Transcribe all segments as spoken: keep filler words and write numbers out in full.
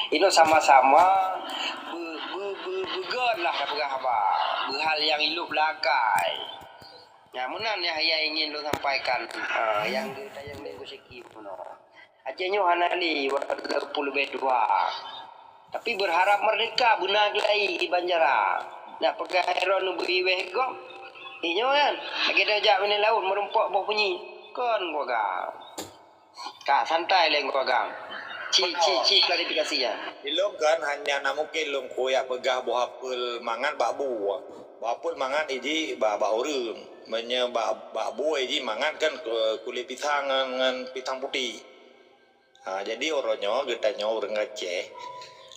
Inoe sama-sama be-, be-, be-, beugöt lah tapeugah haba, beuhal nyang ilop lakai. Nah, meunan nyang, nyang ingin lôn sampaikan, ha, nyang geutanyong lé Gus Syeki bunoe. Aceh nyoe hana lé walaupun leubeh dua. Tapi berharap merdeka beuna geulai di Banjara. Nak peugah droeneuh beu iweh gob. Inyoe kan, lagèe tajak binéh laôt meurumpok boh punyi. Kon gua gam. Ka, santai lé gua gam. Ci, ci, ci klarifikasi ya. Ilong kan hanya na mungkin lôn kuyak peugah boh apel mangat bak bu. Boh apel mangat iji bak, bak ureueng. Meunyoe bak, bak bu iji mangat kan ku-, kulét pisang ngon, ngon pisang putéh. Ha, jadi uroe nyoe geutanyoe ureueng Aceh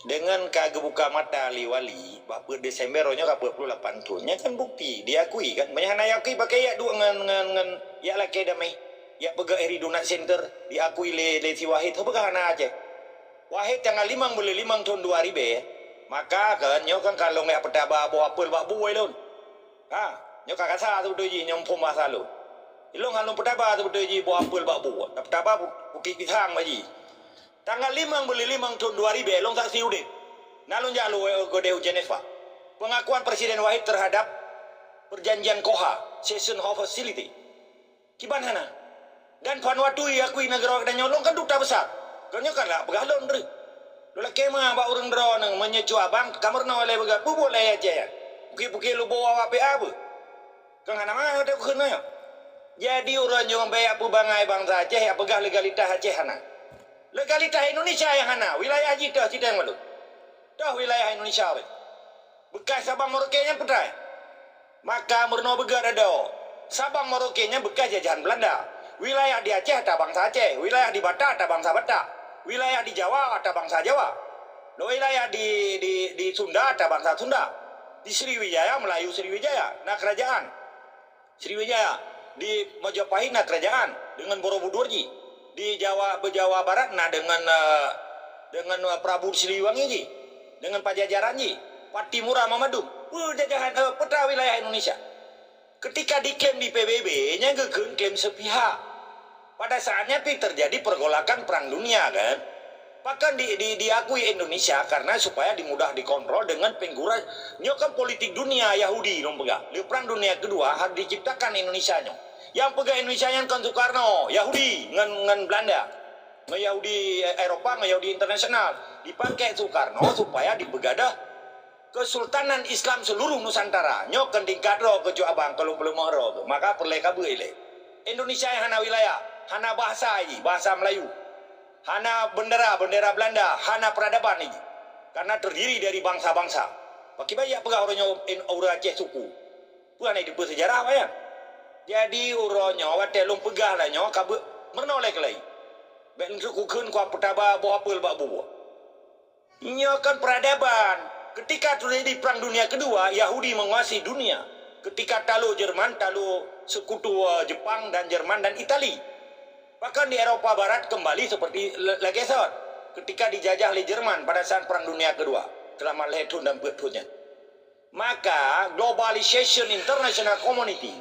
deungon ka geubuka mata lé wali bak peuet Desember uroe nyoe ka peuet puluh lapan thon. Nyan kan bukti diakui kan. Meunyoe hana yakui, pakon yak duek ngon, ngon, ngon yak lakèe damé. Yak peugah Ri Donat Center diakui lé, lé si Wahid. Peugah hana Aceh. Wahid tanggal limong buleuen limong thon dua ribèe. Maka kan nyoe kan ka lôn yak peutaba boh apel bak bu lôn. Ha, nyoe ka kasa seubeutôi jih nyoe phon basa lôn. Ilong hana peutaba seubeutôi jih boh apel bak bu. Peutaba pu-, putéh pisang bak jih. Tanggal limong buleuen limong thon dua ribèe lôn saksi udép. Na lôn jak lôn keudéh u Jenewa. Pengakuan Presiden Wahid terhadap perjanjian Koha, Session Hall Facility. Kiban hana. Dan Vanuatu iakui nanggroe geutanyoe, lôn kan duta besar. Geutanyoe kan lak peugah lôn reuh. Lôn lakèe meu'ah bak ureueng droeneuh, meunyoe cuba bang, ka meurunoe lé peugah, bubuet lé Aceh. Pukée-pukée lubo awak P A beuh. Kan hana mangat gata kheun nyoe. Jadi uroe nyoe bèk peubangai bansa Aceh, yak peugah legalitas Aceh hana. Legalitas Indonesia nyang hana, wilayah jih toh siteng balu. Toh wilayah Indonesia weh. Bekas Sabang Merauke nyan peue treuk? Maka meurunoe beugöt adoe. Sabang Merauke nyan bekas jajahan Belanda. Wilayah di Aceh ata bansa Aceh, wilayah di Batak ata bansa Batak, wilayah di Jawa ata bansa Jawa. Wilayah di, di, di Sunda ata bansa Sunda. Di Sriwijaya, Melayu Sriwijaya, na kerajaan. Sriwijaya, di Majapahit na kerajaan deungon Borobudur jih. Di Jawa, Jawa Barat na deungon, eh, deungon, eh, Prabu Siliwangi jih, deungon Pajajaran jih, Pattimura Mamadun. Peue jajahan, eh, peue treuk wilayah Indonesia. Ketika diklaim di P B B, nyan geukheun klaim sepihak. Pada saatnya pi terjadi pergolakan perang dunia kan. Bahkan di, di, diakui Indonesia karena supaya dimudah dikontrol dengan penggurai. Nyoe kan politik dunia Yahudi lôn peugah. Lé Perang Dunia Kedua harus diciptakan Indonesia nyoe. Yang peugah Indonesia nyan kan Soekarno, Yahudi ngon, ngon Belanda. Ngon Yahudi, eh, Eropa, ngon Yahudi internasional. Dipakai Soekarno supaya dipeugadah Kesultanan Islam seluruh Nusantara. Nyoe kan tingkat droe keu cuak abang kalau peuleumah droe tu. Maka peureulèe ka beuet ilèe. Indonesia nyang hana wilayah, hana bahasa jih, bahasa Melayu. Hana bendera, bendera Belanda, hana peradaban jih. Karena terdiri dari bangsa-bangsa. Pakriban yak peugah uroe nyoe in-, ureueng Aceh suku. Peue hana dipeue sejarah, Pak, ya? Jadi uroe nyoe watèe lôn peugah lah nyoe ka beuet meurunoe lé keulai. Bèk lôn kheun kupeutaba boh apel bak bu. Nyoe kan peradaban. Ketika terjadi Perang Dunia Kedua, Yahudi menguasai dunia. Ketika talo Jerman, talo sekutu, eh, Jepang dan Jerman dan Itali. Bahkan di Eropa Barat kembali seperti le-, lagèe sot. Ketika dijajah lé Jerman pada saat Perang Dunia Kedua, selama lhèe thon dan peuet thon nyan. Maka, globalization international community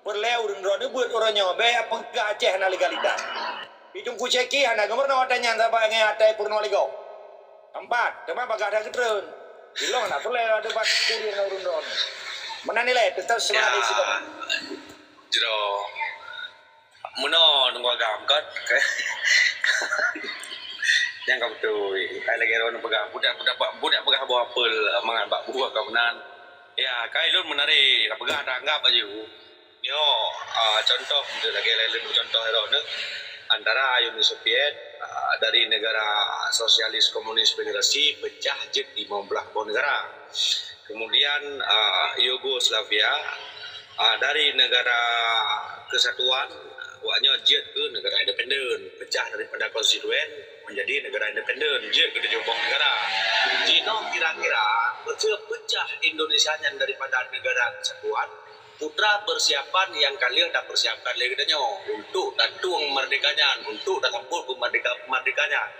peureulèe ureueng droeneuh beuet uroe nyoe, bèk peugah Aceh hana legalitas. Di Teungku Syeki hana geumeurunoe ata nyan sabab ngon ata peurunoe lé gob. Empat, teuma bagaih that geutreun. Ilong hana peureulèe debat kurir ngon ureueng droeneuh. Meunan nilai, tetap semangat. Ya, di situ. Jroh. Meunoe Teungku Agam kan. Nyang ka beutôi. Kai lagèe droeneuh peugah, budak, budak, budak peugah boh apel mangat bak bu ka meunan. Ya, kai lôn meunari, ka peugah ta anggap aju. Nyoe, ah, contoh, lagèe lôn contoh droeneuh. Antara Uni Soviet, ah, dari negara sosialis komunis federasi pecah jeuet limong blah boh negara. Kemudian, ah, Yugoslavia, ah, dari negara kesatuan, awaknyoe jeuet keu negara independen, pecah daripada konstituen menjadi negara independen, jeuet keu tujoh boh negara. Jinoe kira-kira, meuseu pecah Indonesia nyan daripada negara kesatuan, putra persiapan nyang ka lheueh tapeusiapkan lé geutanyoe untuk tatueng merdeka nyan, untuk tasambot peumerdeka-, merdeka nyan.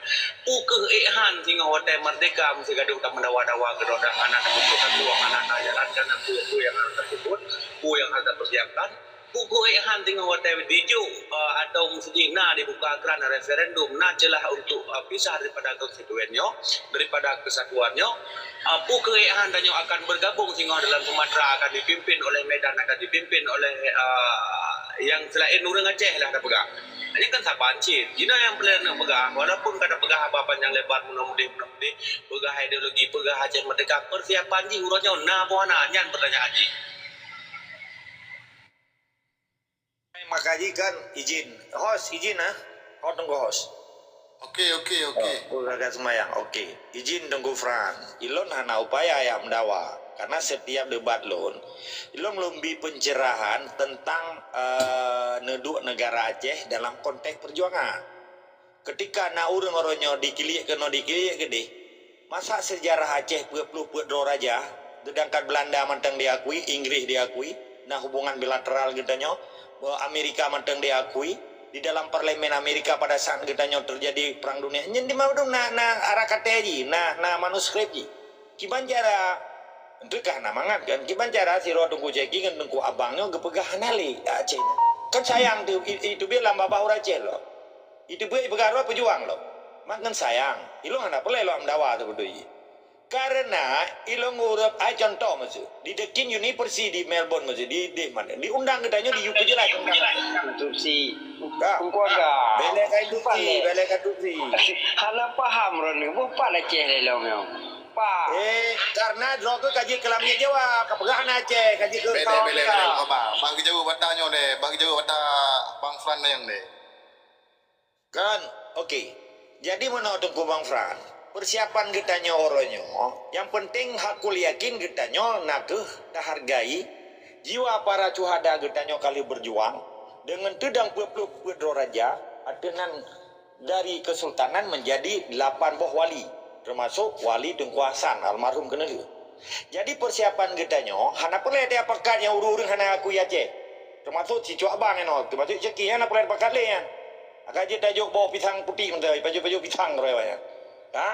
Peu kheueh ék han singoh watèe merdeka meusigadoh tameudawa-dawa keudroe dan hana tapeubuet sapeue, hana tajalankan peue-peue nyang harus tapeubuet, peue nyang harus tapeusiapkan. Pukon ék han teungoh watée dijok, eh, atau meusidina dibuka kran referendum, na celah untuk, eh, pisah daripada konstituen nyoe, daripada kesatuan nyoe. Eh, pukon ék han tanyoe akan bergabung singoh dalam Sumatera akan dipimpin oleh Medan, akan dipimpin oleh, eh, yang selain ureuëng Aceh lah tapeugah. Nyan kan saban cit. Jinoe nyang peureulée neupeugah, walaupun ka tapeugah haba panjang lebar meunoe mudeh, meunoe mudeh, peugah ideologi, peugah Aceh Merdeka, persiapan jih uroe nyoe na boh hana, nyan pertanyaan jih. Maka jih kan izin. Host, izin ah. Host, tunggu host. Oke, oke, oke. Oh, oh, agak sembayang. Oke. Izin tunggu Fran. Ilôn hana upaya nyang meudawa. Karena setiap debat lôn, ilôn lôn bi pencerahan tentang, eh, neuduek negara Aceh dalam konteks perjuangan. Ketika na ureuëng uroe nyoe dikiliek keunoe dikiliek keudeh, masa sejarah Aceh peuet ploh peuet droe raja, sedangkan Belanda mantong diakui, Inggris diakui, na hubungan bilateral geutanyoe, bahwa Amerika mantong diakui, di dalam parlemen Amerika pada saat geutanyoe terjadi Perang Dunia, nyan di mana na, na arah kata jih, na, na manuskrip jih. Kiban cara, entah na mangat kan, kiban cara sidroe Teungku Jacky ngon Teungku Abang nyoe geupeugah hana lé Aceh nyan. Kan sayang tu, i-, itu biar lam babah ureuëng Aceh lom. Itu buet peugah droe peujuang lom. Mak ngon sayang, ilôn hana peureulée lôn meudawa teubeutôi jih. Karena ilôn ureuëng ai contoh maksud, di The King University di Melbourne maksud, di, di mana? Diundang geutanyoe di U K jelas. Konstruksi. Ka. Engkau agak. Belek ka instruksi, belek ka instruksi. Hana paham ron ni, bukan Aceh lelong nyoe. Pak. Eh, karena droe ke kaji kelamnya Jawa, ka peugah na Aceh, kaji ke Bele, bele, bele, Bang. Bang kejauh batanya deh, bang kejauh bata Bang Fran yang deh. Kan? Oke. Jadi meunoe Teungku Bang Fran, persiapan geutanyoe uroe nyoe, nyang penting hakul yakin geutanyoe na kheueh tahargai jiwa para syuhada geutanyoe ka lheueh berjuang deungon teudong peuet ploh peuet droe raja, ateueh nan dari kesultanan menjadi lapan boh wali, termasuk Wali Teungku Hasan almarhum keuneulheueh. Jadi persiapan geutanyoe hana peureulée tapakat nyang ureuëng-ureuëng hana akui Aceh. Termasuk si Cuak Bang nyoe, termasuk Jacky nyan hana peureulée tapakat lé nyan. Akai jeuet tajok boh pisang putik mantong, pajok-pajok pisang roh nyan. Ha?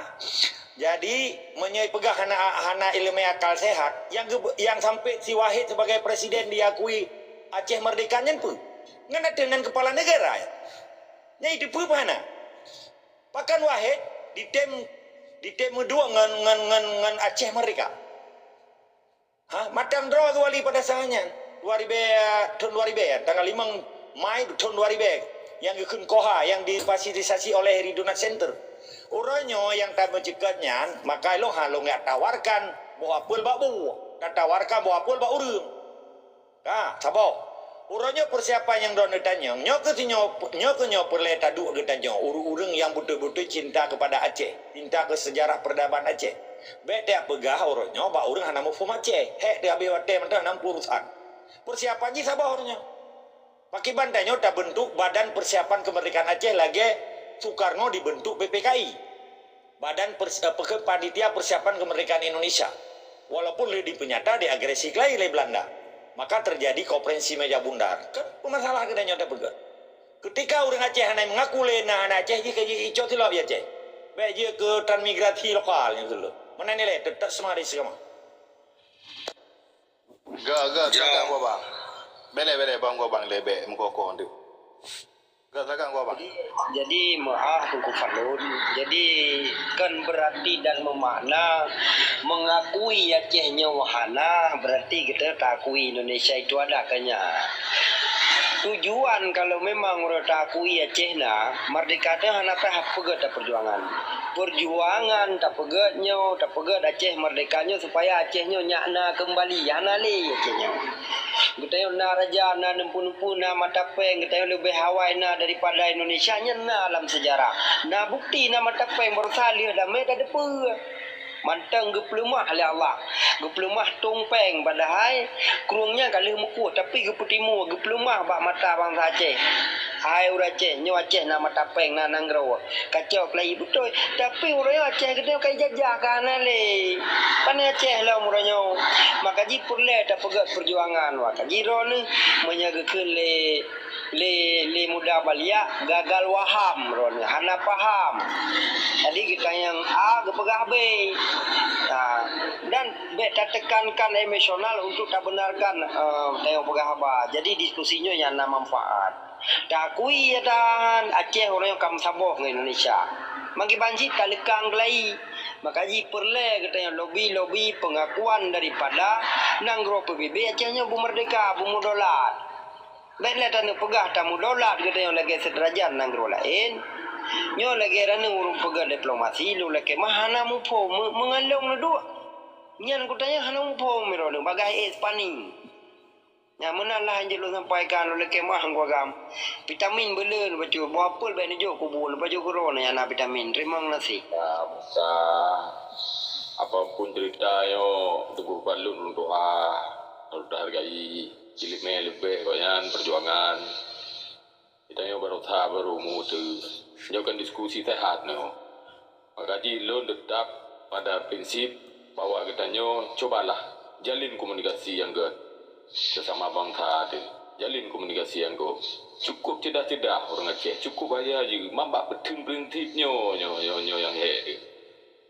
Jadi meunyoe peugah hana, hana ileumé akal sehat, yang geu-, yang sampai si Wahid sebagai presiden diakui Aceh Merdeka nyan peue? Ngan ateueh nan kepala negara. Nyan itu peue hana? Pakon Wahid ditem, ditem meuduek ngon, ngon, ngon, ngon Aceh Merdeka. Ha, mantong droe geuwali pada saat nyan. Dua ribèe, thon dua ribèe, tanggal limong Mai thon dua ribèe, nyang geukheun KOHA, nyang difasilitasi oleh Riduna Center. Uroe nyoe nyang tameuceukat nyan, maka ilôn hana lôn jak tawarkan boh apel bak bu, tatawarkan boh apel bak ureuëng. Ka, saboh. Uroe nyoe persiapan nyang droeneuh tanyong, nyoe keuh sinyoe, nyoe keuh nyoe peureulée taduek geutanyoe, ureuëng-ureuëng nyang beutôi-beutôi cinta kepada Aceh, cinta keu sejarah peradaban Aceh. Bék tapeugah uroe nyoe bak ureuëng hana muphom Aceh. Hék teuh habéh watée mantong hana muphom urosan. Persiapan jih saboh uroe nyoe. Pakiban tanyoe tabentuk Badan Persiapan Kemerdekaan Aceh lagée Soekarno dibentuk P P K I. Badan Pers-, eh, Peke-, Panitia Persiapan Kemerdekaan Indonesia, walaupun lheueh dipeunyata diagresi keulayi lé Belanda, maka terjadi Konferensi Meja Bundar. Kan peumasalah keunan nyoe tapeugah. Ketika ureuëng Aceh hana mengaku lé na aneuk Aceh jih ka jiicok silop di Aceh. Bék jeuet keu transmigrasi lokal nyoe dulu. Meunan ilée teutap seumari seugama. Ga, ga, silakan, Gobang. Beleh, beleh, Bang Gobang, lebek meukokoh tu. Ga, silakan, Gobang. Jadi, jadi, meu'ah Teungku Fadlun. Jadi, kan berarti dan memakna mengakui Aceh nyoe hana, berarti kita tak akui Indonesia itu ada, kan nyan. Tujuan kalau memang ureuëng tak akui Aceh na, merdeka teuh hana teuh peugét perjuangan. Perjuangan tapeugét nyoe, tapeugét Aceh merdeka nyoe supaya Aceh nyoe nyak na keumbali, hana lé Aceh nyoe. Geutanyoe na raja, na neumpu-neumpu, na mata péng, geutanyoe leubeh awai na daripada Indonesia, nyan na lam seujarah. Na bukeuti na mata péng, baroesa lheueh damé tateupeue. Mantong geupeuleumah lé Allah. Geupeuleumah tông péng, padahai krueng nyan ka lheueh meukueh, tapi geupeutimue, geupeuleumah bak mata bansa Aceh. Hai ureuëng Aceh, nyoe Aceh na mata péng, na nanggroe. Kacok lagi beutôi. Tapi ureuëng Aceh geutanyoe ka jijajah ka hana lé. Pane Aceh lom ureuëng nyoe. Maka jih peureulée tapeugét perjuangan. Maka jih droeneuh meunyoe geukheun lé Lé, lé muda baliak gagal waham, droeneuh hana paham. Jadi geutanyong A geupeugah B. Ha, dan bék tatekankan emosional untuk tabenarkan, eh, tanyoe peugah haba. Jadi diskusi nyoe nyang na manfaat. Takui ya dan Aceh ureuëng ka meusaboh ngon Indonesia. Mangki banci taleukang keulai. Maka jih peureulée geutanyoe lobi-lobi peungakuan daripada nanggroe P B B Aceh nyoe beumeurdeka, beumeudolat. Bék lé taneupeugah tameudolat geutanyoe lagée seudrajat nanggroe laén. Nyoe lagée droeneuh ureuëng peugah diplomasi lôn lakée mah hana muphom, meu-, meungalong neuduek. Nyan geutanyoe hana muphom droeneuh bagaih éh Spanyol. Nyang meunan lah nyang jeuet lôn sampaikan lôn lakée meuah ngon agam. Vitamin beuleuen bacut, boh apel bék neujok kubu, neupajoh keudroe nyang na vitamin. Teurimong gaséh. Ya, Musa, apapun cerita nyoe, Teungku Fadlun ureuëng tuha, harus tahargai. Jeulimé leubeh gobnyan perjuangan. Geutanyoe baroesa barô meu-uteue. Nyoe kan diskusi sehat nyoe. Maka jih lôn teutap pada prinsip bahwa geutanyoe cubalah jalin komunikasi nyang gét sesama bansa teuh. Jalin komunikasi nyang gét. Cukup ceudah-ceudah ureuëng Aceh, cukup haya jih mangat peutheun prinsip nyoe, nyoe, nyoe, nyoe nyang hék teuh.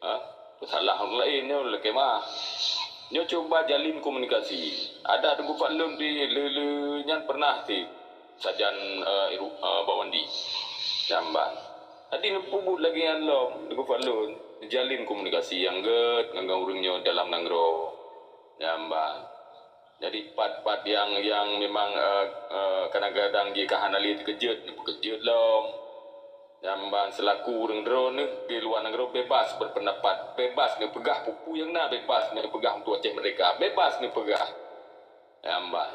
Ha? Peusalah ureuëng laén nyoe lakée meuah. Nyoe cuba jalin komunikasi. Ada Teungku Fadlun di le-le nyan pernah cit sajan, eh, Iru-, eh, Bawandi. Jamban. Jadi neupeubuet lagée nyan lom Teungku Fadlun, jalin komunikasi nyang gét ngon ureuëng nyoe dalam nanggroe. Jamban. Jadi pat-pat nyang, nyang memang, eh, eh, kadang-kadang jih ka hana lé teukeujot, neupeukeujot lom. Jamban selaku ureuëng droeneuh di luwa nanggroe bebas berpendapat, bebas neupeugah peue-peue nyang na, bebas neupeugah untuk Aceh Merdeka, bebas neupeugah. Jamban.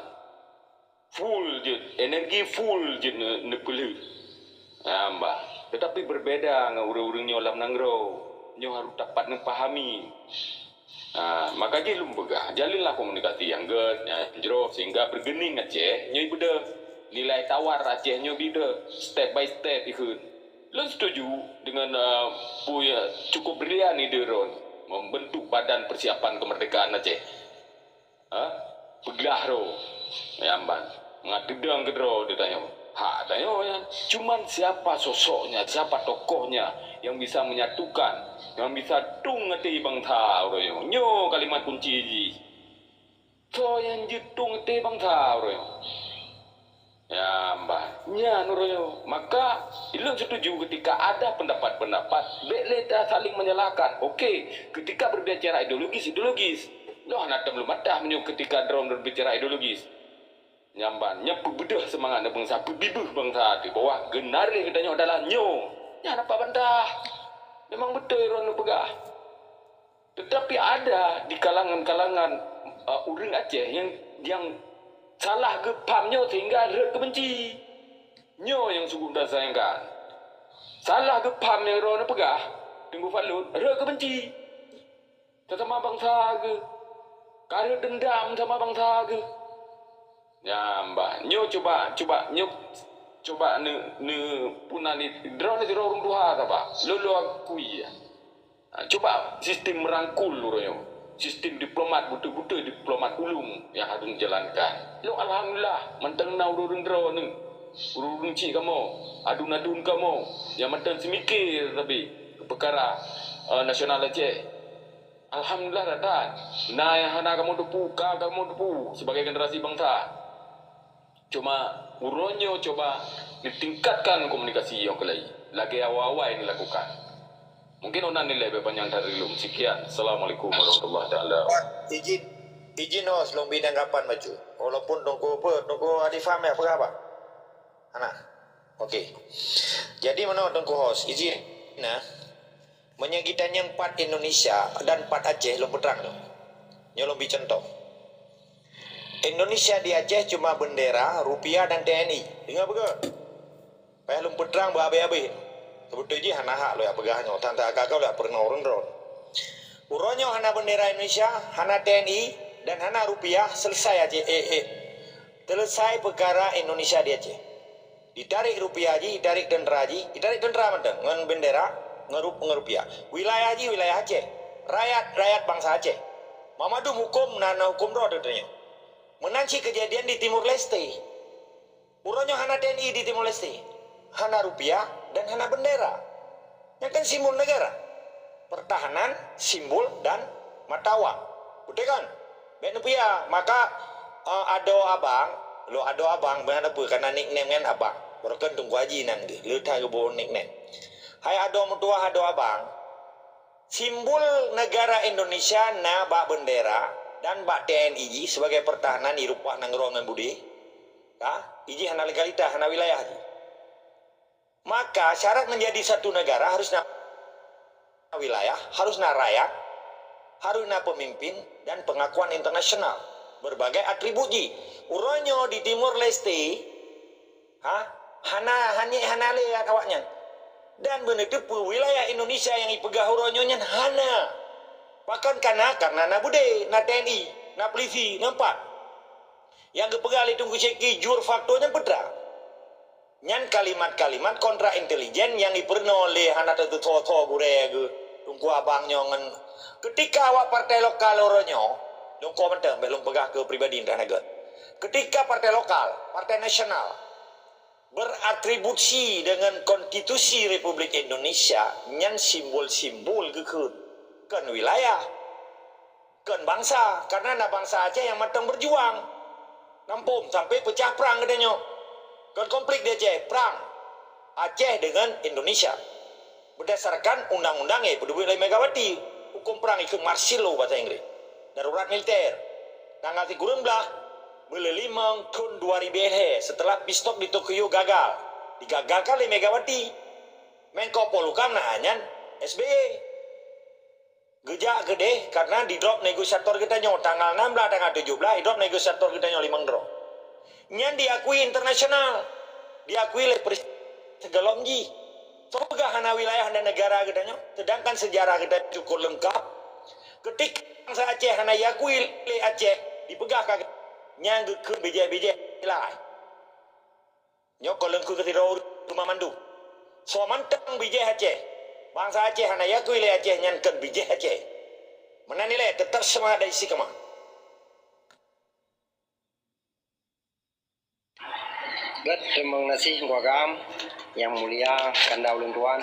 Full jeuet, energi full jeuet ne-, neupeulheueh. Jamban. Tetapi berbeda ngon ureuëng-ureuëng nyoe lam nanggroe. Nyoe harus dapat neupahami. Ha, maka jih lôn peugah, jalinlah komunikasi nyang gét, nyang jroh sehingga beureugueng Aceh nyoe beudôh. Nilai tawar Aceh nyoe beudôh, step by step ikheun. Lôn setuju dengan, eh, peue nyang cukup brilian ide droeneuh membentuk Badan Persiapan Kemerdekaan Aceh. Ha? Peugah droe. Nyang ban. Mangat teudong keudroe di tanyoe. Hak tanyoe nyan. Cuman siapa sosoknya, siapa tokohnya yang bisa menyatukan, yang bisa tueng até bansa uroe nyoe? Nyoe kalimat kunci jih. Soe nyang jeuet tueng até bansa uroe nyoe? Nyang ban. Nyan uroe nyoe. Maka, ulôn setuju ketika ada pendapat-pendapat, bék lé ta saling menyalahkan. Oke, ketika berbicara ideologis, ideologis. Lôn hana tem lôn bantah meunyoe ketika droeneuh berbicara ideologis. Nyang ban, nyan peubeudôh seumangat bansa, peubibeuh bansa teuh bahwa geunaréh geutanyoe adalah nyoe. Nyan hana pat bantah. Memang beutôi droeneuh peugah. Tetapi ada di kalangan-kalangan, eh, ureuëng Aceh nyang, nyang salah geupaham nyoe sehingga rhot keubenci. Nyoe nyang sungguh tasayangkan. Salah geupaham nyang droeneuh peugah, Teungku Fadlun, rhot keubenci. Sesama bansa geuh. Ka rhot deundam sama bansa geuh. Nyang ban. Nyoe cuba, cuba, nyoe cuba ne, ne puna ni droeneuh sidroe ureuëng tuha saba. Lôn, lôn akui ya. Ha, cuba sistem merangkul uroe nyoe. Sistem diplomat, beutôi-beutôi diplomat ulung nyang harus dijalankan. Lôn alhamdulillah, mantong na ureuëng droeneuh. Ureuëng cit kamoe, adun-adun kamoe, nyang mantong seumiké sabe peukara, eh, nasional Aceh. Alhamdulillah, that-that. Na nyang hana kamoe teupeue, ka kamoe teupeue sibagai generasi bansa. Cuma uroe nyoe cuba ditingkatkan komunikasi nyang keulai lagée awai-awai dilakukan. Mungkin ona nilai bak panyang dari lôn. Sekian. Assalamualaikum warahmatullahi taala. Izin, izin host lôn bri tanggapan bacut. Walaupun Teungku apa, Teungku Adi Fahmi apa khabar? Hana. Okey. Jadi meunoe Teungku host, izin nah. Meunyoe geutanyoe pat Indonesia dan pat Aceh lôn peutrang tu. Nyoe lôn bri contoh. Indonesia di Aceh cuma bendera, rupiah dan T N I. Deungoe beugét. Payah lôn peutrang beuhabéh-habéh. Seubeutôi jih hana hak lôn jak peugah nyoe, tan-tan ka lôn jak peurunoe ureuëng droeneuh. Uroe nyoe hana bendera Indonesia, hana T N I, dan hana rupiah, selesai Aceh, eh, eh. Selesai peukara Indonesia di Aceh. Ditarék rupiah jih, ditarék teuntra jih, ditarék teuntra mantong ngon bendera, ngon rup-, ngon rupiah. Wilayah jih wilayah Aceh. Rakyat, rakyat bansa Aceh. Mamandum huköm na, na huköm droe teuh tanyoe. Meunan cit keujadian di Timor Leste. Uroe nyoe hana T N I di Timor Leste, hana rupiah dan hana bendera. Nyan kan simbol negara. Pertahanan, simbol dan mata uang. Beutôi kan? Bèk neupeuya, maka, eh, adoe abang, lôn adoe abang, meunan peue, kana nickname nyan abang. Barokon Teungku Haji nan geuh, le that geuboh nickname. Hai adoe meutuwah, adoe abang, simbol negara Indonesia na bak bendera dan bak T N I jih sebagai pertahanan i rumpah nanggroe ngon budé. Ka, ijih hana legalitas, hana wilayah jih. Maka syarat menjadi satu negara harus na wilayah, harus na rakyat, harus na pemimpin dan pengakuan internasional. Berbagai atribut jih. Uroe nyoe di Timor Leste, ha, hana, hanyek hana lé awaknyan. Dan beuneuteupeu wilayah Indonesia nyang ipeugah uroe nyoe nyan hana. Pakon kana, karena na budé, na T N I, na polisi, na pat. Nyang geupeugah lé Teungku Syeki jur fakto nyan peue teuma. Nyan kalimat-kalimat kontra intelijen nyang ipeurunoe lé hana tateusoe-soe gurée geuh Teungku Abang nyoe ngon, ketika awak partai lokal uroe nyoe, lôn ko mantong, bèk lôn peugah keu pribadi, hana gèt. Ketika partai lokal, partai nasional, beratribusi dengan Konstitusi Republik Indonesia, nyan simbol-simbol geukheun, kon wilayah, kon bangsa, karena na bangsa Aceh nyang mantong berjuang. Nampom sampai pecah prang geutanyoe. Kon konflik di Aceh, prang Aceh dengan Indonesia. Berdasarkan undang-undang nyang peuduek lé Megawati, hukum perang ikut martial law bahasa Inggris, darurat militer. Tanggal sikureueng blah buleuen limong thon dua ribu lhèe, setelah peace talk di Tokyo gagal, digagalkan lé Megawati. Menko Polhukam na nyan S B Y. Geujak keudeh karena didrop negosiator geutanyoe tanggal enam belas, tanggal tujuh belas, didrop negosiator geutanyoe limong droe. Nyan diakui internasional, diakui lé Presiden sigohlom jih. Soe peugah hana wilayah dan negara geutanyoe, sedangkan sejarah geutanyoe cukup lengkap. Ketika bangsa Aceh hana diakui lé Aceh, dipeugah ka nyan geukheun bijéh-bijéh lai. Nyoe kon lôn kheun keu sidroe ureueng, teuma mandum. Soe mantong bijéh Aceh, bangsa Aceh hana diakui lé Aceh, nyan kon bijéh Aceh. Meunan ilée, teutap seumangat dan istiqamah. Gèt, teurimong gaséh Teungku Agam nyang mulia, kanda ulôn tuan.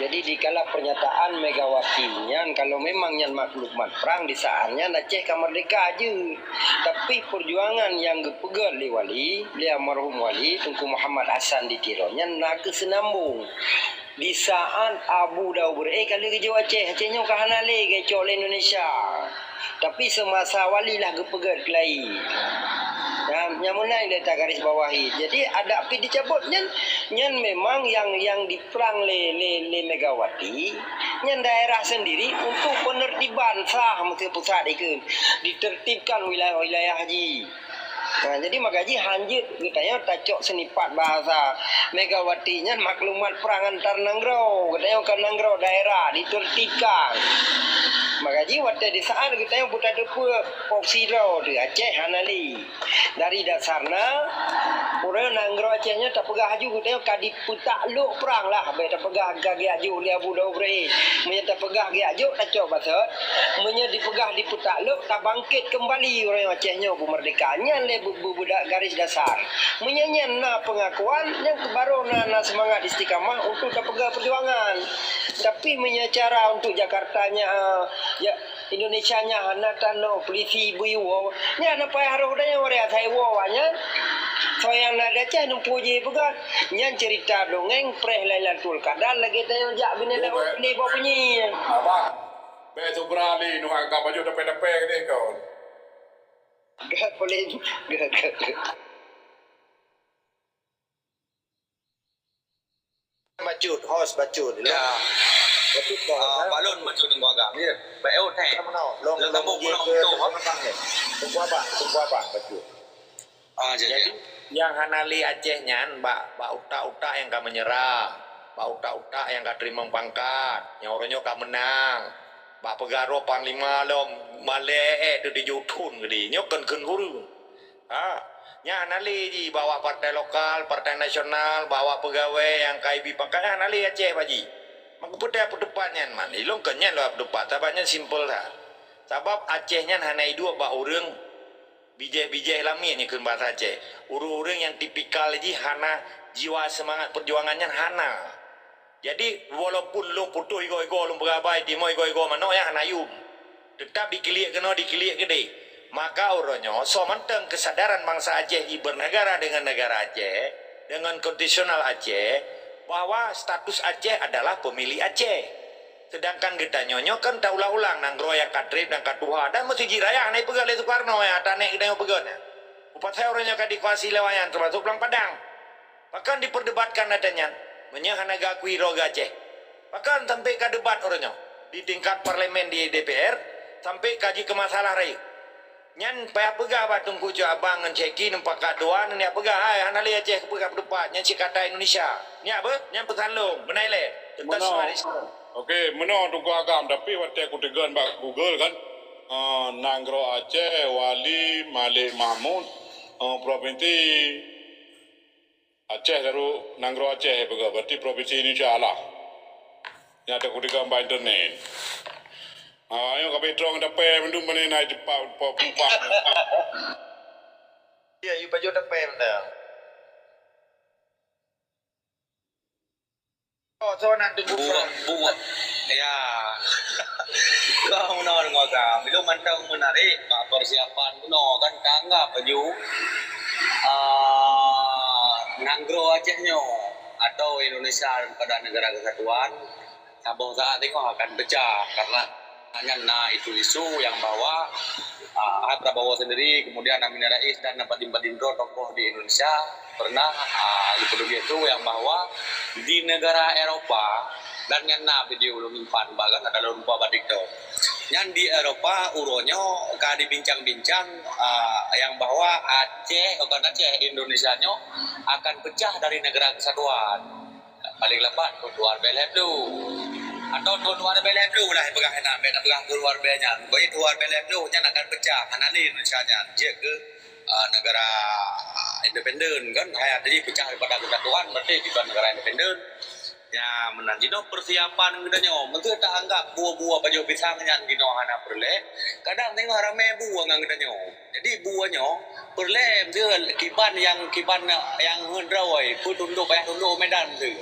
Jadi, dikala pernyataan Megawati nyan, kalau memang nyan maklumat prang, di saat nyan Aceh ka merdeka jeuet. Tapi perjuangan nyang geupeugèt lé Wali, lé almarhum Wali Teungku Muhammad Hasan di Tiro nyan na keuseunambong. Di saat Abu Daud Beureu'éh ka lheueh geujok Aceh, Aceh nyoe ka hana lé geucok lé Indonesia. Tapi seumasa Wali lah geupeugèt keulayi. Nyan, nyan meunan lé tagaris bawahi. Jadi, adat pih dicabot nyan, nyan memang nyang, nyang diprang lé, lé, lé Megawati, nyan daerah sendiri untuk penertiban sah meusti pusat dikeue, ditertibkan wilayah-wilayah jih. Nah, jadi maka jih hanjeuet geutanyoe tacok seunipat bahasa Megawati nyan maklumat prang antar nanggroe, geutanyoe ka nanggroe daerah ditertibkan. Maka jih watèe di saat geutanyoe peutateupeue pok sidroe di Aceh hana lé. Dari dasarna, ureueng nanggroe Aceh nyoe tapeugah aju geutanyoe ka dipeutak lok prang lah, bèk tapeugah ka geujok lé Abu Daud Ibrahim. Meunyoe tapeugah geujok, tacok bacut. Meunyoe dipeugah dipeutak lok, tabangkit keumbali ureueng Aceh nyoe beumeurdeka. Nyan lé bu-, bu-, budak garis dasar. Meunyoe nyan na peungakuan, nyan baru na, na seumangat istiqamah untuk tapeugah peujuangan. Tapi meunyoe cara untuk Jakarta nyan, ya, Indonesia nyan hana tanoh, polisi beuiwoe, nyan hana payah roh dayah waréh asai woe awaknyan. Soe nyang na di Aceh neumpu jih peugah. Nyan cerita dongeng preh Lailatul Qadar lagèe tanyoe jak binéh laôt lé bak bunyi. Abah, bèk subra lé, nyoe ka baju dapèe-dapèe keudéh kon. Gèt, polisi. Gèt, gèt, gèt. Bacut, host bacut. Ya. Bacut, ah, balon bacut Teungku Agam, ya. Baik, oh, teh. Sama, no. Long, long, long, je ke, ke, ke, Teungku Abang, Teungku Abang, bacut. Ah, jadi, jadi, nyang hana lé Aceh nyan, bak, bak utak-utak nyang ka menyerah, bak utak-utak nyang ka teurimong pangkat, nyang uroe nyoe ka meunang, bak peugah droe panglima lom, malèe, eh, teutujoh thon keudéh. Nyoe kon kheun guru. Ha, nyan hana lé jih bak awak partai lokal, partai nasional, bak awak peugawée nyang ka ibi pangkat, nyan hana lé Aceh bak jih. Maka peue teuma peuteupat nyan man? Ilôn kon nyan lôn peuteupat, sabab nyan simpel that. Sabab Aceh nyan hana iduek bak ureueng Bijéh-bijéh lamiet nyoe kheun bansa Aceh. Ureuëng-ureuëng nyang tipikal jih hana jiwa seumangat peujuangan nyan hana. Jadi, walaupun lôn putôh igoe-igoe lôn peurabai timoh igoe-igoe manok nyang hana yum. Teutap dikiliek keunoe dikiliek keudeh. Maka uroe nyoe soe mantong keusadaran bansa Aceh jih bernegara dengan negara Aceh, dengan konstitusional Aceh, bahwa status Aceh adalah pemilik Aceh. Seudangkan geutanyoe nyoe kan taulang-ulang nanggroe nyang ka treb dan ka tuha dan meuseujid raya hana ipeugah lé Sukarno nyang ata nek geutanyoe peugah nyan. Upasai uroe nyoe ka dikuasai lé awaknyan teumasok Blang Padang. Pakon diperdebatkan ata nyan meunyoe hana geukui droe geuh Aceh? Pakon sampai ka debat uroe nyoe di tingkat parlemen di D P R sampai ka jeuet keu masalah rayeuk? Nyan payah peugah bak Teungku Cut Abang ngon Syeki neupakat dua nyan peugah hai hana lé Aceh keupeugah peutupat nyan cit kata Indonesia. Nyak beuh nyan peusan lôn beunai lé. Teuntang Meunoe. Seumarit Islam. Oke, meunoe Teungku Agam, tapi watée kuteugon bak Google kan, eh, nanggroe Aceh, Wali, Malik Mahmud, eh, provinsi Aceh, lalu nanggroe Aceh peugah, berarti provinsi Indonesia lah. Nyata kuteugon bak internet. Ha, ayo ka beutong dapé mandum bani na cepat pop pop. Ya, yu pajoh dapé benda. Oh, so nak tunggu. Buat, buat. Ya. Kau meunoe deungoe ka. Bilong mantong menarik bak persiapan meunoe kan ka anggap laju, ah, nanggroe Aceh nyoe atau Indonesia daripada negara kesatuan saboh saat tengok akan pecah karena nyan na isu-isu yang bahwa, ah, Prabowo sendiri, kemudian Amin Rais dan padum-padum droe tokoh di Indonesia pernah, ah, ipeudeuh itu yang bahwa di negara Eropa, dan nyan na video ulôn simpan bak kan ada lôn lupa bak TikTok. Nyan di Eropa uroe nyoe ka dibincang-bincang, ah, yang bahwa Aceh, bukan Aceh, Indonesia nyoe akan pecah dari negara kesatuan. Paling lambat thôn dua ribèe lhèe plôh. Atau thôn dua ribèe lhèe plôh lah, peugah inan, bèk tapeugah thôn dua ribèe nyan. Pokoknya thôn dua ribèe lhèe plôh nyan akan pecah, hana lé Indonesia nyan. Jeuet keu, ah, negara, ah, independen kan, hai jadi pecah daripada kesatuan, berarti bukan negara independen. Ya, meunan jinoe persiapan geutanyoe. Meunteuk ta anggap bua-bua pajoh pisang nyan jinoe hana peureulèe, kadang tengok ramè bua ngon geutanyoe. Jadi bua nyoe peureulèe meunteuk kiban nyang kiban nyang heun droe, peue tundok payah tundok u Medan meunteuk.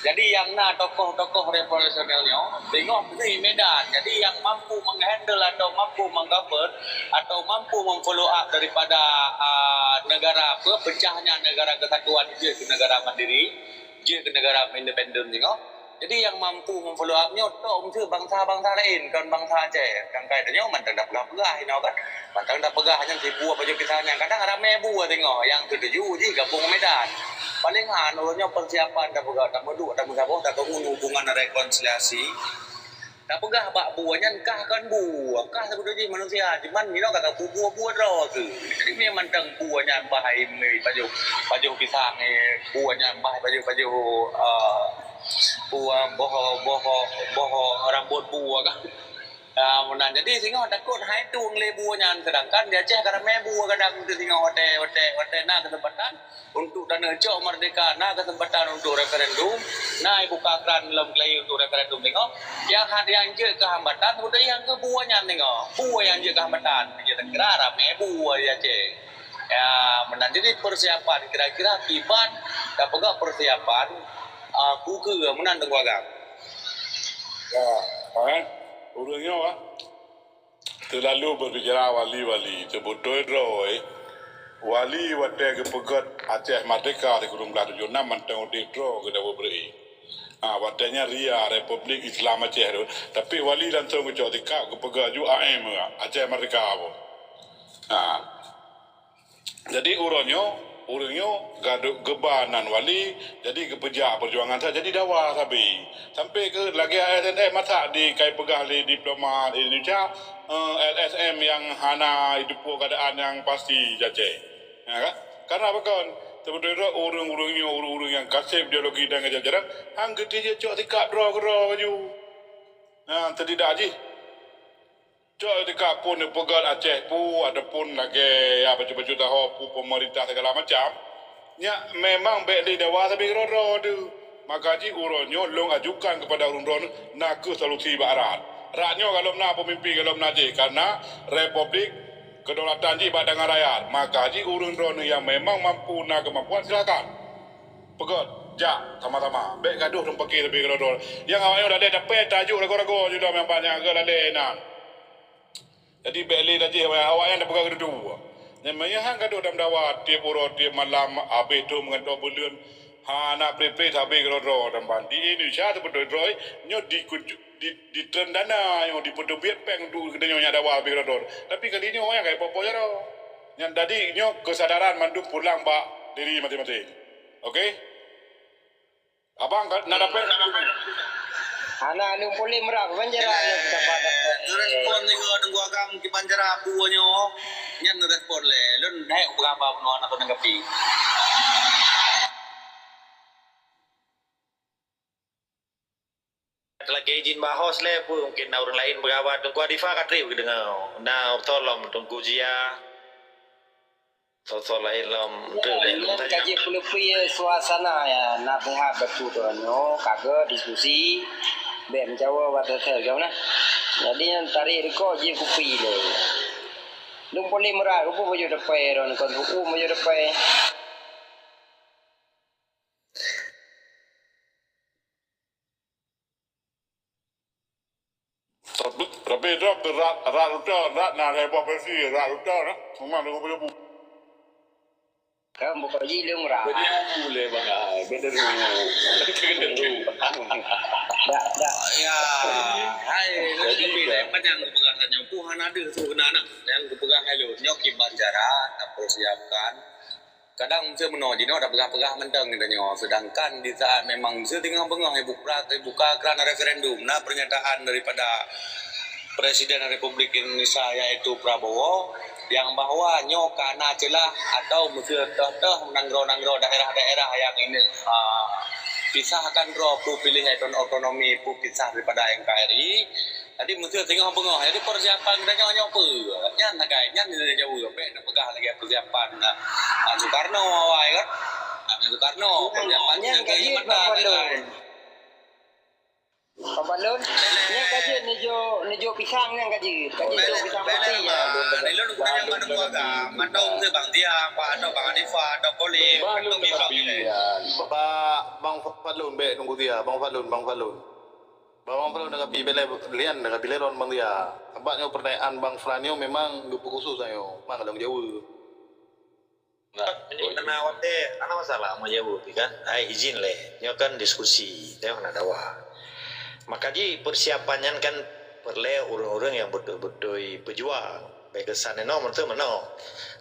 Jadi nyang na tokoh-tokoh revolusioner nyoe, teungoh meunteuk i Medan. Jadi nyang mampu menghandle atau mampu menggovern atau mampu memfollow up daripada, ah, negara apa, pecahnya negara kesatuan jeuet keu negara mandiri, jeuet keu negara independen teungoh. Jadi nyang mampu memfollow up nyoe tok meuseu bansa-bansa laén, kon bansa Aceh. Nyang kai tanyoe mantong tapeugah-peugah inoe kan. Mantong tapeugah nyan si bua pajoh pisang nyan. Kadang ramè bua teungoh nyang setuju jih gabong Medan. Paling han uroe nyoe persiapan tapeugah, tameuduek, tameusaboh, tabangun hubungan rekonsiliasi. Tapeugah bak bua nyan kah kon bua, kah sapeue jih manusia, cuman minoe ka bua-bua droe tu. Jadi memang tang bua nyan bah ai meupajoh, pajoh pisang, eh, bua nyan bah pajoh-pajoh, eh, bua boho, boho, boho rambut bua kah. Ah, meunan. Jadi singoh takot hai tueng lé bua nyan, sedangkan di Aceh ka ramè bua kadang tu singoh watèe, watèe, watèe na keusempatan untuk taneuh cok merdeka, na keusempatan untuk referendum, na ibuka kran lom keulayi untuk referendum singoh. Nyang hat nyang jeuet keu hambatan, udah nyang keu bua nyan singoh. Bua nyang jeuet keu hambatan. Jadi takira ramè bua di Aceh. Ya, meunan jadi persiapan kira-kira kiban tapeugah persiapan, ah, buku meunan Teungku Agam. Ya, eh, ureueng nyoe, ah. Teulalu beubicara wali-wali, teubeutôi droe, wali watèe geupeugöt Aceh Merdeka sikureueng blaih tujoh nam mantong udép droe geudawa bri. Ha, watèe nyan ria Republik Islam Aceh tu. Tapi wali langsong geucok sikap geupeugöt ju A M, Aceh Merdeka bu. Ha. Jadi uroe nyoe, ureueng nyoe gadôh geuba nan wali, jadi geupeujak peujuangan sa jadi dawa sabe. Sampai keu lagèe A S N M masak di kai peugah lé diplomat Indonesia, eh, L S M nyang hana jiteupeue keuadaan nyang pasti saja. Ya kan? Karena pakon? Teubeutôi droe ureueng-ureueng nyoe, ureueng-ureueng nyang kaseb ideologi dan ajaran, han geutijak cok sikap droe keudroe laju. Nah, teudidak jih. Cok teuka pun neupeugöt Aceh pu, ataupun lagèe ya bacut-bacut taho pu pemerintah segala macam, nyak memang bèk lé dawa sabe keudroe-droe tu. Maka jih uroe nyoe lôn ajukan kepada ureueng droeneuh na kheueh solusi bak rat. Rat nyoe golom na pemimpin golom na jih, karena Republik kedaulatan jih bak tangan rakyat, maka jih ureuëng droeneuh nyang memang mampu na keumampuan, silakan. Peugöt, jak sama-sama. Bék gadoh dong paké leubeh keudroe-droe. Nyang awaknyoe lalé tapé tajuk ragoe-ragoe jih dong nyang banyak geulalé nan. Jadi bék lé tajih awaknyan tapeugah keududu. Nyan meunyoe han gadoh tameudawa tieb uroe tieb malam, abéh thon meugantoe buleuen, hana pré-pré sabé keudroe-droe tamban. Di Indonesia teupeudroe-droe nyoe di, di, ditreun dana nyoe, dipeuteubiet péng untuk geutanyoe nyang dawa sabé keudroe-droe. Tapi kali nyoe awaknyan ka ipo-po jaroe. Nyan jadi nyoe keusadaran mandum pulang bak diri maséng-maséng. Oke? Abang ka na dapet? Hana, lôn puléh meurah, ban jara lôn dapat. Neurespon juga Teungku Agam kiban cara buah nyoe. Nyan neurespon lé. Lôn naik beurapa bunoe aneuk teuneuk kapi. Lagèe izin bak host lé, peue mungkin na ureueng laén beurapa. Teungku Adifa ka trép geudeungoe. Na tolong Teungku Zia. Soe-soe laén lom, enteuk lé lôn tanya. Ka jeuet peuleupi suasana ya, na peuhat bacut nyoe, ka geuh diskusi, bèk meucawa bak teuteu gam nah. Jadi nyan tarék rukok jeuet kupi lé. Lôn polém meurat, rupa baju depè ron, kon huköm baju depè. Tapi, tapi itu rat, rat rute, rat na lhèe boh versi, rat rute nah. Memang lhèe boh versi. Kan buka ji lôn rat. Jadi aku boleh bang, ah, beda dulu. Beda dulu. Dak, dak. Ya, hai, jadi, tapi ya. Panjang kupeugah tanya, ku hana deuh tu kena anak. Yang kupeugah hai lôn, nyoe kiban cara, tak persiapkan. Kadang meuseu meunoe jinoe tapeugah-peugah mantong geutanyoe, seudangkan di saat memang meuseu teungoh beungoh ibuka, ibuka kran referendum, na pernyataan daripada Presiden Republik Indonesia, yaitu Prabowo, yang bahwa nyoe ka na ceulah atau meuseu toh-toh nanggroe-nanggroe, daerah-daerah yang ini, ah, pisahkan droe, peue piléh oton-, otonomi, peue pisah daripada N K R I, Jadi meuseu teungoh beungoh, jadi persiapan geutanyoe nyoe peue? Nyan sagai, nyan jaweueb, bèk neupeugah lagèe persiapan, ah, Soekarno awai kan? Ah, Soekarno, persiapan nyan ka jeuet, Bang Fadlon. Bang Fadlon, nyan ka jeuet neujok, neujok pisang nyan ka jeuet. Ka jeuet jok pisang putih nyan. Bang Fadlon, Bang Fadlon, Bang Fadlon, bèk Teungku Zia, Bang Fadlon. Bang Fadlon, na kapi bèk lé lian, na kapi lé lôn Bang Zia. Sabab nyoe pertanyaan Bang Fran nyoe memang geupeu khusus nyoe, memang ka lôn jaweueb. Nah, meunyoe na watèe, hana masalah meujaweueb kan. Hai izin lé, nyoe kan diskusi, nyoe hana dawa. Maka jih persiapan nyan kan peureulèe ureueng-ureueng nyang beutôi-beutôi peujuang. Bèk keusan inoe meuteumeunoe.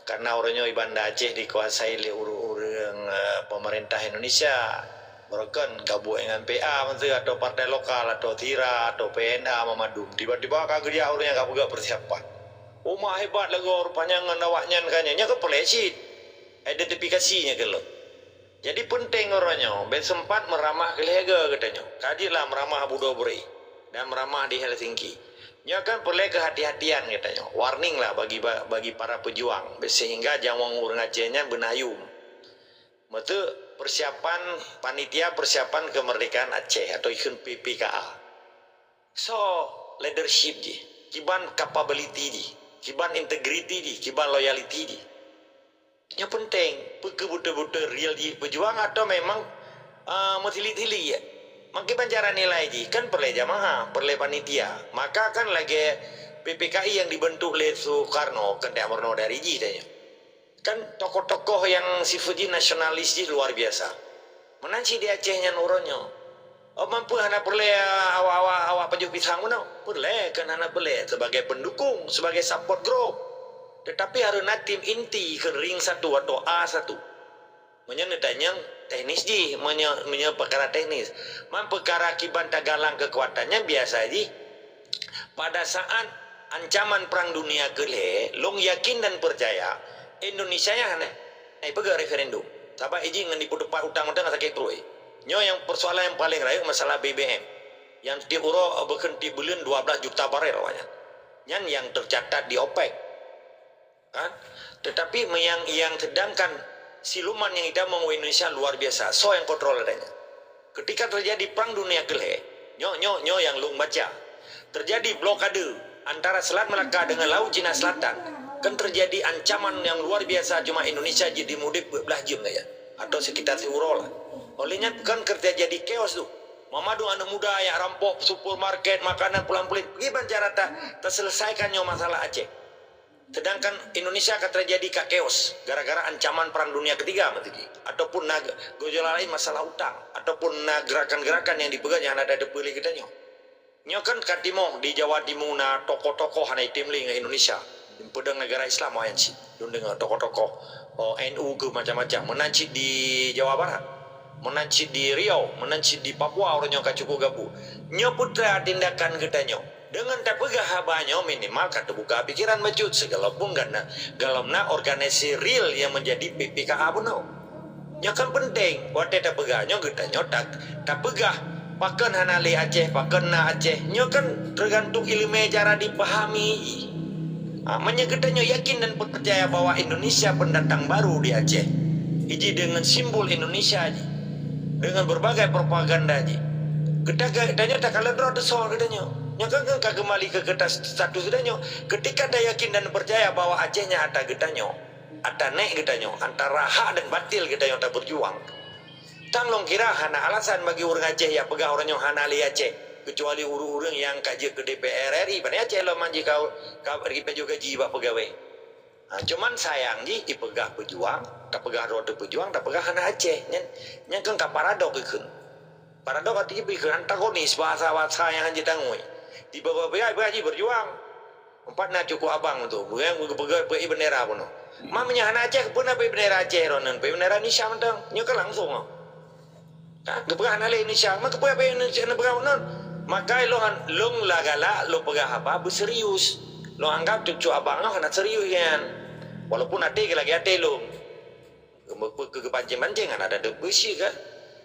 Karena uroe nyoe di Banda Aceh dikuasai lé ureueng-ureueng, eh, pemerintah Indonesia. Barokon gabung dengan P A meuteumeunoe atau partai lokal atau sira atau P N A meumandum. Tiba-tiba ka geujak ureueng nyang ka peugah persiapan. Uma hebat lagoe rupanya ngon awaknyan kan nyan. Nyan kan peureulèe cit. Identifikasi nyan keu lôn. Jadi penting uroe nyoe, bèk seumpat meuramah keu lhèe geutanyoe. Ka jeuet lah meuramah budoe bri dan meuramah di Helsinki. Nyoe kan peureulèe keuhati-hatian geutanyoe. Warning lah bagi ba-, bagi para peujuang, sehingga nyawöng ureueng Aceh nyan beunayum. Meuteuk persiapan panitia persiapan kemerdekaan Aceh atau ikheun P P K A. Soe leadership jih, kiban capability jih, kiban integriti jih, kiban loyalty jih. Nyoe penting, peu kheueh beutôi-beutôi real jih peujuang atau memang, ah, meusilik-silik ya. Maka kiban cara nilai jih, kan peureulèe jamaah, peureulèe panitia. Maka kan lagèe P P K I yang dibentuk lé Soekarno, kan dak meurunoe dari jih tanyoe. Kan tokoh-tokoh nyang sifeuet jih nasionalis jih luar biasa. Meunan cit di Aceh nyan uroe nyoe. Oh, mampu hana peureulèe awak-awak, awak pajoh pisang meunoe? Peureulèe, kan hana peureulèe sebagai pendukung, sebagai support group. Tetapi harôh na tim inti keu ring satu atau A satu. Meunyoe neutanyong teknis jih, meunyoe, meunyoe peukara teknis. Man peukara kiban tagalang keukuatan nyan biasa jih. Pada saat ancaman Perang Dunia Keulhèe, lôn yakin dan peucaya, Indonesia nyan hana ipeugah referendum. Sabab ijih ngon ipeuteupat utang mantong sakét pruet. Nyoe nyang persoalan nyang paleng rayeuk masalah B B M. Nyang tiep uroe beukeun tiep buleuen dua belas juta barel awaknyan. Nyan nyang teucatat di OPEC. Kan? Tetapi meunyoe nyang, nyang sedangkan siluman nyang itamong u Indonesia luar biasa, soe nyang kontrol adanya. Ketika terjadi Perang Dunia Keulhèe, nyoe, nyoe, nyoe nyang lôn baca. Terjadi blokade antara Selat Melaka dengan Laut Cina Selatan. Kan terjadi ancaman yang luar biasa, cuma Indonesia jadi mudik dua belas jam saja, atau sekitar siuroe lah. Olehnya kan terjadi chaos tu. Memadum anak muda yang rampok supermarket, makanan pulang pelit. Bagaimana cara ta, terselesaikan nyoe masalah Aceh? Sedangkan Indonesia akan terjadi ka chaos gara-gara ancaman perang dunia ketiga meusti, ataupun na gejolak lain masalah utang, ataupun na gerakan-gerakan yang dipeugah yang ada depan kita nyoe. Nyoe kan ka timoh di Jawa Timur na tokoh-tokoh hana item lé ngon Indonesia. Peudong negara Islam awaknyan cit. Lôn deungoe tokoh-tokoh, oh, N U keu macam-macam. Meunan cit di Jawa Barat. Meunan cit di Riau, meunan cit di Papua, uroe nyoe ka cukup gabu. Nyoe peue treuk tindakan geutanyoe. Deungon tapeugah haba nyoe minimal ka teubuka pikiran bacut, sekalipun gana, galom na organisasi real yang menjadi P P K A bunoe. Nyoe kan penting, watée tapeugah nyoe geutanyoe ta, tapeugah pakon hana lé Aceh, pakon na Aceh. Nyoe kan tergantung ileumé cara dipahami jih. Ha, meunyoe geutanyoe yakin dan percaya bahwa Indonesia pendatang baru di Aceh, iji deungon simbol Indonesia jih, deungon berbagai propaganda jih, geuta, geutanyoe takalon droe teusoe geutanyoe. Nyoe kan ka geumali keu geuta status geutanyoe. Ketika tayakin dan percaya bahwa Aceh nyan ata geutanyoe, ata nek geutanyoe, antara hak dan batil geutanyoe taberjuang. Tang lôn kira hana alasan bagi ureuëng Aceh nyang peugah uroe nyoe hana lé Aceh, kecuali ureuëng-ureuëng nyang ka jeuet keu D P R R I. Pane Aceh lom manjih ka, ka jipajoh gaji bak peugawée. Ha, cuman sayang jih ipeugah peujuang, tapeugah droe teuh peujuang, tapeugah hana Aceh. Nyan, nyan kan ka paradok ikheun. Paradok arti jih bukon antagonis bahasa-bahasa nyang hanjeuet tangui. Di babah pihak, pihak jih berjuang. Empat na cukup abang tu, bukan geupeugah peuet bendera bunoe. Ma meunyoe hana Aceh, peue na peuet bendera Aceh droeneuh, peuet bendera Indonesia mantong. Nyoe kan langsung. Ha, geupeugah hana lé Indonesia, ma keupeue peuet Indonesia neupeugah bunoe? Maka lôn, lôn la galak, lôn peugah haba beuserius. Lôn anggap cucuk abang nyoe hana serius nyan. Walaupun até geulagée até lôn. Geupancing-pancing hana ada deuk beusi kan.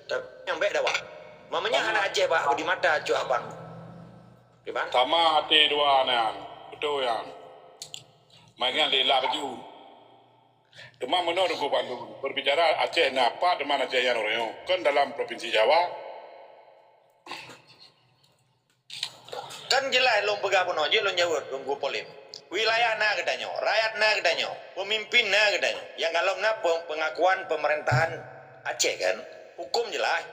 Tapi nyang bék dawa. Ma meunyoe hana Aceh bak di mata cucuk abang. Kiban? Sama até dua nyan. Beutôi nyan. Maingat lé lah baju. Teuma meunoe Teungku Pandu, berbicara Aceh na pat teuma Aceh nyan uroe nyoe. Kon dalam provinsi Jawa. Kan jeulaih lôn peugah bunoe, jeuet lôn jaweueb Teungku Polem. Wilayah na geutanyoe, rakyat na geutanyoe, peumimpin na geutanyoe. Nyang galom na pe, pengakuan pemerintahan Aceh kan. Huköm jeulaih.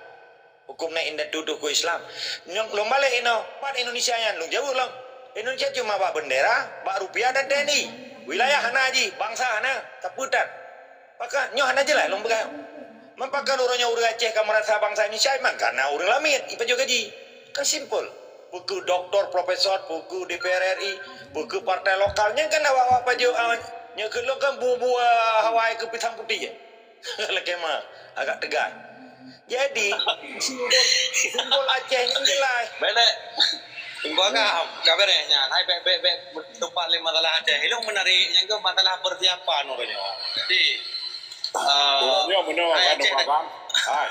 Huköm na inda tuduh keu Islam. Nyang lôn balek inoe, pat Indonesia nyan lôn jaweueb lom. Indonesia cuma bak bendera, bak rupiah dan T N I. Wilayah hana jih, bangsa hana, tapeutan. Maka nyoe hana jeulaih lôn peugah. Meupakat uroe nyoe ureuëng Aceh ka meurasa bangsa Indonesia, memang karena ureuëng lamiet ipajoh gaji. Kan simpel. Peue keuh doktor, profesor, peue keuh D P R R I, peue keuh partai lokal, nyan kan awak-awak pajoh, ah, nyoe keuh lôn kan bu-bu, ah, hawa keu pisang putih. Lakée ma, agak tegas. Jadi, simbol, simbol Aceh nyan jeulaih. Baik, baik. Tunggu agam, ka beres nyan. Hai, baik, baik, baik. Tupat lé masalah Aceh. Ilong menarik, nyang ke masalah persiapan uroe nyoe. Jadi, eh, uroe nyoe meunoe hai kan, Aceh Tupak Agam. Hai.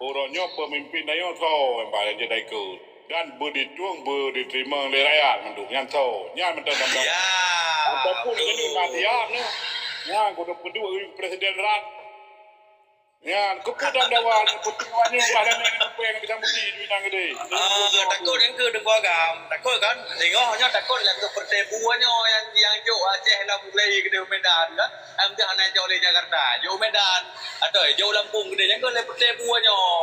Uroe nyoe pemimpin dayong soe nyang paléng jeuet ikot. Dan beuditueng, beuditeurimong lé rakyat mandum nyan soe. Nyan mantong. Ya, ataupun betul. Jadi mati ya nyoe. Nyan kudu peuduek presiden rat. Nyan, keupeue dan dawa nyan, peutuah nyoe bah dan nyan, peupeue nyang bisa muti duit nyang gede. Ah, takot nyang keu Teungku Agam, takot kan? Singoh nyoe takot nyang keu Peureutée Bu nyoe nyang, nyang jok Aceh lam gulai keudeh Medan kan? Em teuh hana jok lé Jakarta, jok Medan. Atau jok Lampung keudeh nyang keu lé Peureutée Bu nyoe.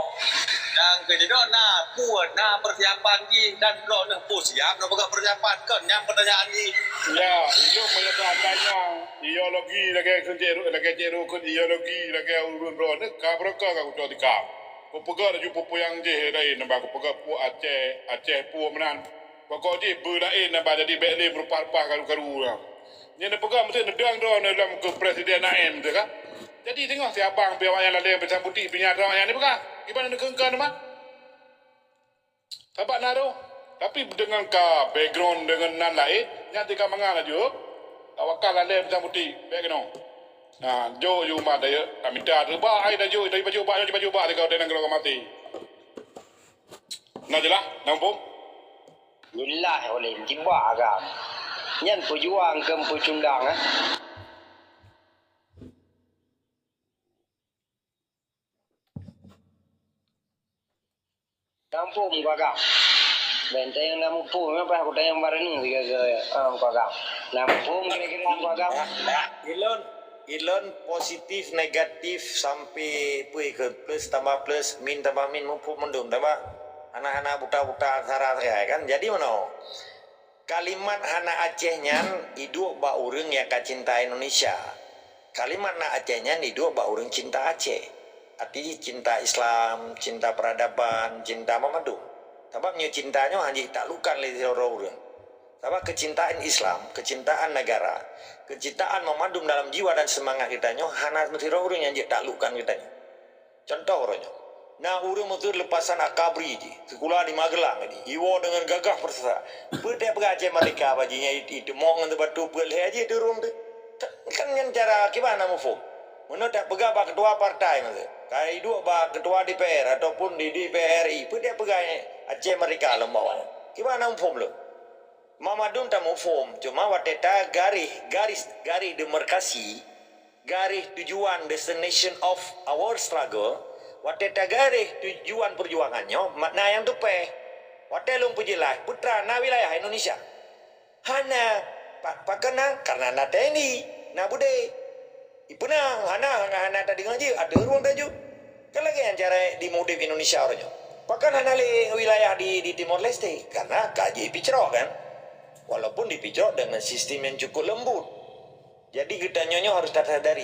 Nyang keu jinoe na, peue na persiapan jih dan droeneuh peue siap na peugah persiapan kon nyang pertanyaan jih. Ya, itu meunyoe seandainya ideologi lagée Cik Ru, lagée Cik Ru kheun ideologi lagée ureuëng droeneuh ka beureuka ka kuto tika. Kupeugah laju peue-peue nyang jih laén nambah kupeugah peue Aceh, Aceh peue meunan. Pokok jih beu laén nambah jadi bék lé meurupah-rupah karu-karu nyan. Nyan neupeugah meusti neudong droeneuh lom keu presiden A M teuh ka. Jadi singoh si abang pih awaknyan laleng pisang putéh pih nyan droeneuh awaknyan neupeugah. Kiban neukeungka teuma? Sabab na roh, tapi deungon ka background deungon nan laén, nyan teuka mangat laju. Awak ka laleng pisang putéh, bék keunoe. Nah, jok ju umat dayeuh, ka mita teubak ai tajok, tajok bak, tajok bak, tajok bak, tajok bak, tajok bak, tajok bak, tajok bak. Na jeulaih, na muphom? Jeulaih oleh jibak agam. Nyan peujuang keu peucundang, eh. Gampông Gagah. Benteng na muphom apa aku tanya bareng ni ke ke ah, Ungku Agam. Na muphom kira-kira Ungku Agam. Ilon ilon positif negatif sampai pui ke plus tambah plus, min tambah min, muphom mandum, tambah anak-anak buta-buta sara sagai kan. Jadi mana? Kalimat hana Aceh nyan iduek bak ureuëng nyang ka cinta Indonesia. Kalimat na Aceh nyan iduek bak ureuëng cinta Aceh. Arti cinta Islam, cinta peradaban, cinta mandum. Sabab nyoe cinta nyoe hana jitaklukkan lé sidroe ureuëng. Sabab kecintaan Islam, kecintaan negara, kecintaan mandum dalam jiwa dan semangat kita nyoe hana sidroe ureuëng nyang jitaklukkan kita nyoe. Contoh uroe nyoe. Na ureuëng Mesir leupasan Akabri jih, sikula di Magelang jih, jiwoe deungon gagah peureusah. Peue teupeugah Aceh Merdeka bak jih nyan, iteumong ngon batu peuet lhée jih teurung teuh. Kan nyan cara kiban na muphom. Meunoe teupeugah bak ketua partai Mesir, ka iduek bak ketua D P R ataupun di D P R RI, peue teupeugah Aceh Merdeka lom bak awaknyan. Kiban na muphom lom. Mandum tamuphom, cuma watée ta garis garis garis demarkasi, garis tujuan, destination of our struggle, watée ta garis tujuan perjuangan nyoe makna nyang teupée. Watée lôn peujeulaih, putra na wilayah Indonesia. Hana pakon na karena na TNI, na budé. Ipeunang hana hana hana tadeungoe jih ateueh ruang taju. Kan lagée nyan cara di mudeb Indonesia uroe nyoe. Pakon hana lé wilayah di di Timor Leste karena ka jipicrok kan. Walaupun dipicrok dengan sistem yang cukup lembut. Jadi geutanyoe nyoe harus tasadari.